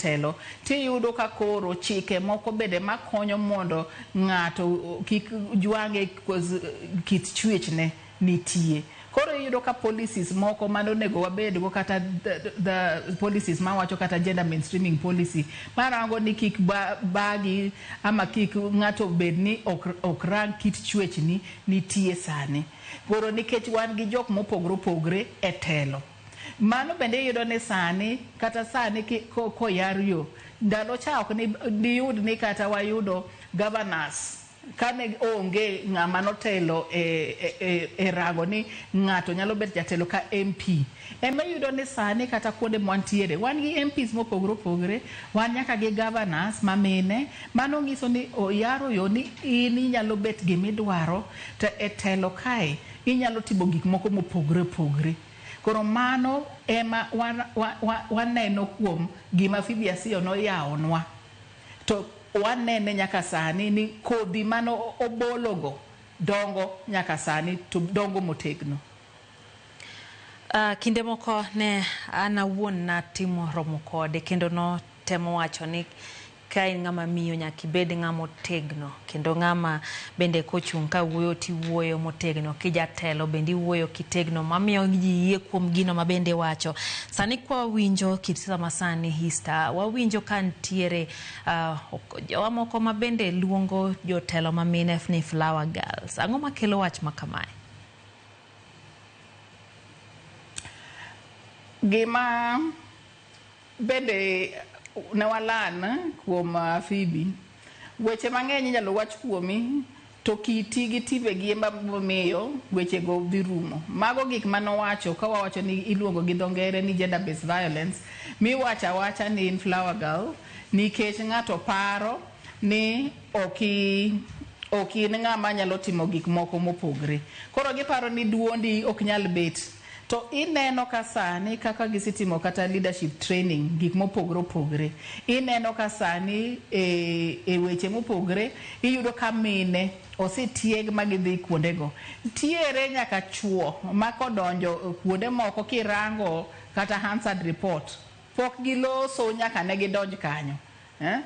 telo tiyudo ka koro chike moko bende makonyo mondo ng'ato kik jwang'e kit chwechne nitie. Koro iyudo ka policies moko mane onego wabedgo kata the policies mawacho kata gender mainstreaming policy marango ni kik bagi ama kik ng'ato bed ni ok rang kit chwechni nitie sani. Koro nikech wan gi jok mopogore opogore e telo. Mano bende iyudo ni sani kata sani koyar yo ndalo cha ok diyud ni kata wayudo governors kane onge ng'ama notelo e rango ni ng'ato nyalo bet jatelo ka MP. Ema iyudo ni sani kata kuonde mwantiere wan gi MPs mopogore opogore, wan nyaka gi governors mamine. Mano nyiso ni oyaro yo ni in inyalo bet gimidwaro to e telo kae inyalo timo gik moko mopogore opogore. Koro mano ema waneno kuom gima Phoebe Asiyo noyawonwa. To wanene nyaka sani ni kodhi mano obologo dongo nyaka sani to dongo motegno. Kinde moko ne an awuon natimo romo kode kendo notemo wacho ni ka in ng'ama miyo nyaka ibed ng'ama otegno kendo ng'ama bende kochung' ka wuoyo tiwuoyo motegno, kijatelo bende iwuoyo kitegno mamiyo ji yie kuom gino ma bende iwacho. Sani kwa winjo kit siasa masani Easter, wawinjo ka nitiere jowa moko ma bende luongo jotelo ma mine ni flower girls. Ang'o makelo wach ma kamae? Gima bende ne walan kuom Phoebe, weche mang'eny inyalo wach kuomi to kiti gi timbegi ema miyo wechego dhi rumo. Mago gik manowacho ka wawacho ni iluongo gi dho ngere ni gender based violence, miwacho awacha ni in flower girl nikech ng'ato paro ni ok in ng'ama nyalo timo gik moko mopogre. Koro giparo ni duondi ok nyal bet. To ineno ka sani kaka gisetimo kata leadership training gik mopogore opogore. Ineno ka sani e weche mopogore iyudo ka mine osetieg ma gidhi kuondego. Ntiere nyaka chuo ma kodonjo kuonde moko kirango kata Hansard report pok giloso nyaka ne gidonj kanyo. Eh?